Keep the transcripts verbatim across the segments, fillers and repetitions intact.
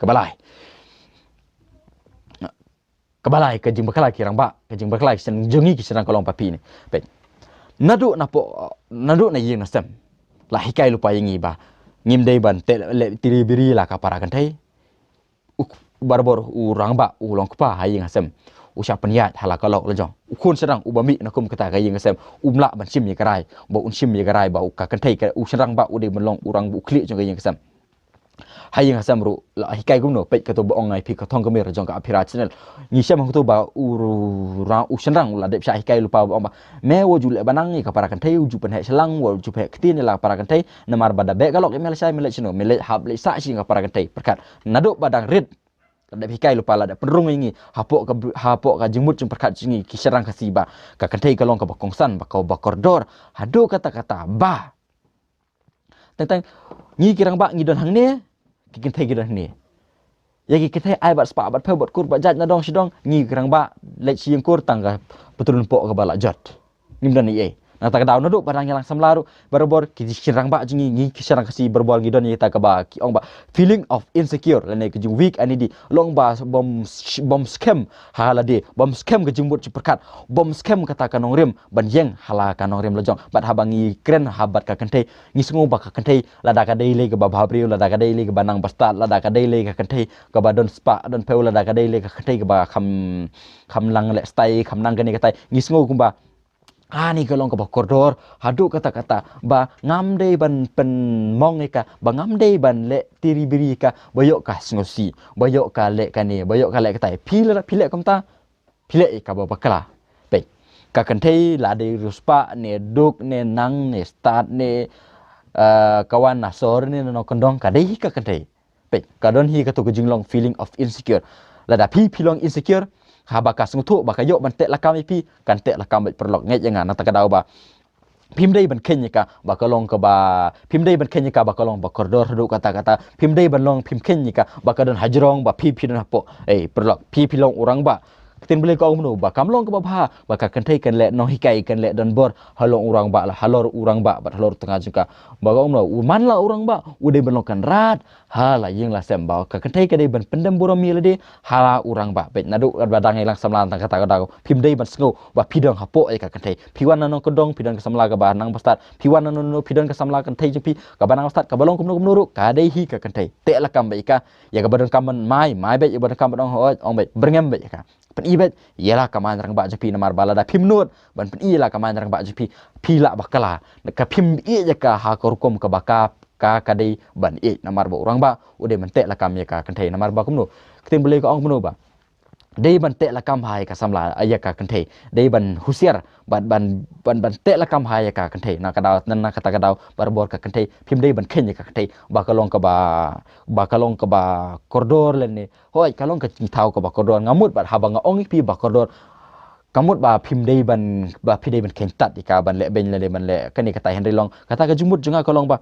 Kaba lai. Kaba lai ka jingbakla ki rangbah, ka jingbakla ki shynrang jong ngi ki shynrang ka long ba phi ne. Peit. Naduh na pok, naduh na ïing na sem. La hikai lypa ïa ngi ba ngim dei ban teh leh tiri biri la ka para kynthei. U barabor u rangbah u long kpa ha ïing ha sem. U shah pynïaid ha la ka lok la jong. U khun shynrang uba mih na kum kata ka ïing ha sem. Um lah ban shim ïa ka rai. Ba un shim ïa ka rai ba u ka kynthei ka u shynrang ba u dei ban long u rangbah u khlieh jong ka ïing ha sem. Ha ïing ha sem ruh la hikai kumno, peit kato ba ong ngai phi ka Thong Kmie jong ka Aphira Channel. Ngi shem hangto ba u ru-, ra-, u shynrang u la dep shah hikai lypa ba ong ba me wat ju leh ba nang ïa ka para kynthei, u ju pynheh shlang, wat ju pynheh ktien ïa la para kynthei. Namar ba da beh ka lok ïa me lashai, me leit shano, me leit hap leit sah sha ïing ka para kynthei. Pyrkhat naduh ba dang rit la dep hikai lypa, la dep pynrung ïa ngi hapoh ka br-, hapoh ka jingmut jingpyrkhat jong ngi ki shynrang Khasi ba ka kynthei ka long kaba kongsan, ba kaba kordor. Haduh katta katta ba Teng teng ngi ki rangbah ngi don hangne, ki kynthei ki don hangne. Ïa ki kynthei ai bad spah bad phew bad kur bad jait na dong shi dong, ngi ki rangbah leit sha ïing kur tang ka patlun poh kaba la jot. Ngim don ei ei. Na kata ka daw naduh ba dang ïalang samla ruh barabor ki shynrang bah jong ngi, ngi ki shynrang Khasi barabor ngi don ïa kata kaba ki ong ba feeling of insecure lane ka jing weak ane di long ba bym sh-, bym skhem ha lade, bym skhem ka jingmut jingpyrkhat, bym skhem kata ka nongrim ban ïeng ha la ka nongrim la jong. Bad haba ngi kren ha bad ka kynthei, ngi sngew ba ka kynthei lada ka dei lei kaba bhabriew, lada ka dei lei kaba nang bastad, lada ka dei lei ka kynthei kaba don spah don phew, lada ka dei lei ka kynthei kaba kham, kham nang leh stai, kham nang kane katai, ngi sngew kumba ani ka long kaba kordor haduh katta katta ba ngam dei ban pynmong ïa ka, ba ngam dei ban leh tiri biri ïa ka, ba ïoh ka sngewsih, ba ïoh ka leh kane, ba ïoh ka leh katai. Phi lada phi leh kumta, phi leh ïa kaba bakla. Peit, ka kynthei la dei riewspah ne duk ne nang ne stad ne, eh, ka wan na sor ne na nongkyndong, ka dei hi ka kynthei. Peit, ka don hi kato ka jinglong feeling of insecure. Lada phi phi long insecure, haba ka sngewthuh ba ka ïoh ban teh lakam ïa phi, kan teh lakam beit paralok. Ngeit ïa nga, na kata ka daw ba phim dei ban kheiñ ïa ka ba ka long kaba, phim dei ban kheiñ ïa ka ba ka long ba kordor haduh katta katta. Phim dei ban long phim kheiñ ïa ka ba ka don hajrong ba phi phi don hapoh. Ei paralok, phi phi long u rangbah. Ka ktien Blei ka ong kumno, ba kam long kaba bha ba ka kynthei kan leh nonghikai, kan leh donbor halor u rangbah, la halor u rangbah bad halor u tnga jong ka. Ba ka ong kumno, u man la u rangbah u dei ban long kynrad ha la ïing la sem. Ba ka kynthei ka dei ban pyndem burom ïa lade ha la u rangbah. Peit, naduh ba dang ïalang samla tang kata ka daw, phim dei ban sngew ba phi don hapoh ïa ka kynthei. Phi wan na nongkyndong, phi don ka samla kaba nang bastad. Phi wan na nono, phi don ka samla kynthei jong phi kaba nang bastad, kaba long kumno kumno ruh, ka dei hi ka kynthei. Teh lakam beit ïa ka. Ïa kaba donkam ban mai, mai beit, ïa kaba donkam ban ong hooid, ong beit, byrngem beit ïa ka. Pyn-i beit ïa la ka maïan rangbah jong phi, namar ba lada phim nud ban pyn-i ïa la ka maïan rangbah jong phi, phi lah bakla. Ka phim ïeit ïa ka ha ka rukom kaba ka, ka, ka dei ban ïeit, namar ba u rangbah u dei ban teh lakam ïa ka kynthei, namar ba kumno, ka ktien Blei ka ong kumno ba dei ban teh lakam ha ïa ka samla, ïa ka kynthei. Dei ban husiar ban, ban, ban, ban teh lakam ha ïa ka kynthei. Na ka daw, na, na kata ka daw barabor ka kynthei phim dei ban kheiñ ïa ka kynthei ba ka long kaba, ba ka long kaba kordor lane hooid ka long ka jingthaw kaba kordor. Nga mut bad haba nga ong ïa phi ba kordor, ka mut ba phim dei ban, ba phi dei ban kheiñ tad ïa ka ban leh beiñ lane ban leh kane katai, hynrei long kata ka jingmut jong nga ka long ba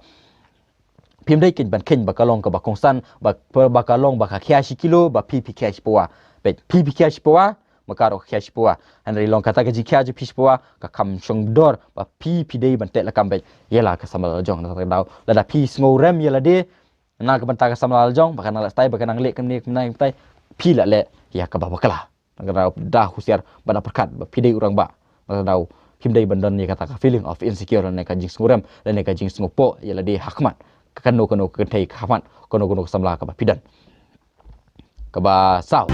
phim dei kheiñ ban kheiñ ba ka long kaba kongsan, ba, ba ka long ba ka khia shi kilo, ba phi phi khia shi pawa. Peit, phi phi khia shi pawa, ma ka ruh khia shi pawa. Hynrei long kata ka jingkhia jong phi shi pawa ka kham shong dor ba phi phi dei ban teh lakam beit ïa la ka samla la jong. Na kata ka daw lada phi sngew rem ïa lade na ka bynta ka samla la jong, ba ka nang leh stai, ba ka nang leh kumne kumne kumtai, phi lah leh ïa kaba bakla. Na kata ka daw da husiar bad da pyrkhat ba phi dei u rangbah. Na kata ka daw phim dei ban don ïa kata ka feeling of insecure lane ka jingsngew rem lane ka jingsngew poh ïa lade ha khmat kano kano ka kynthei, ha khmat kano kano ka samla kaba phi don. Kaba saw.